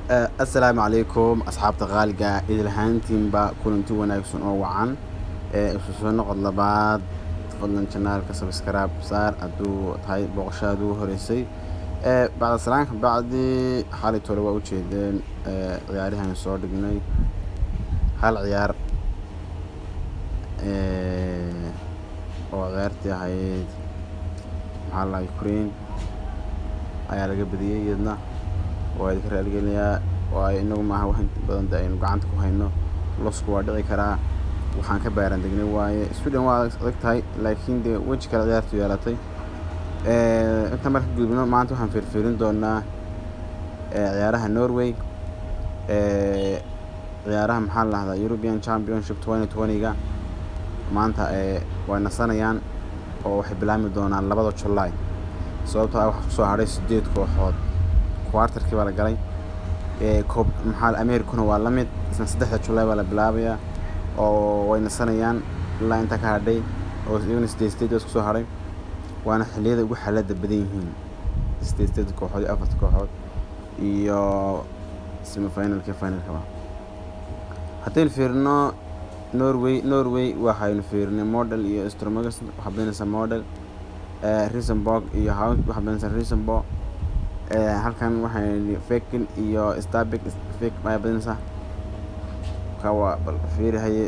Assalaamu calaykum, asxaabta qaaliga, idil ahaantiinba kulanti wanaagsan oo wacan ee isu soo noqod labaad. Fadlan channelka subscribe saar hadduu tahay booqashaadu ugu horeysay. Bacda salaanka, bacdi xalay tole waa ujeedeen ciyaarihan soo dhignay. Hal ciyaar oo ciyaartii ahayd, maxaa la, Ukraine ayaa laga badiyey, iyadna waa idinka raaligelinayaa, waayo inagu maaha wax inta badan de aynu gacanta ku hayno. Lossku waa dhici karaa, waxaan ka baaran degnay waaye. Sweden waa adag tahay, laakiin dee weji kale ciyaartu yeelatay. Intaan marka gudubno, maanta waxaan fiirfiirin doonaa ciyaaraha Norway, ciyaaraha, maxaa la dhahdaa, European Championship 2020-ga. Maanta way nasanayaan oo waxay bilaabmi doonaan 2da July, sababtoo ah waxaa kusoo hadhay sideed kooxood, quarterkii baa la galay. Koob, maxaa, Americuna waa la mid, isna 3da July baa la bilaabayaa oo way nasanayaan ilaa inta ka hadhay oo iyaguna sideed sideed baa kusoo hadhay. Waana xilliyada ugu xaalada badan yihiin, sideed sideed kooxood iyo afarta kooxood iyo semifinalka iyo finalkaba. Haddaynu fiirino Norway, Norway waxaynu fiirinay Model iyo Strømmen, waxaa badinaysa Model. Rosenborg iyo Hout, waxaa badinaysa Rosenborg. Halkan waxay Viking iyo Stabæk, Viking ayaa badinaysa. Ka waa bal fiiri haye.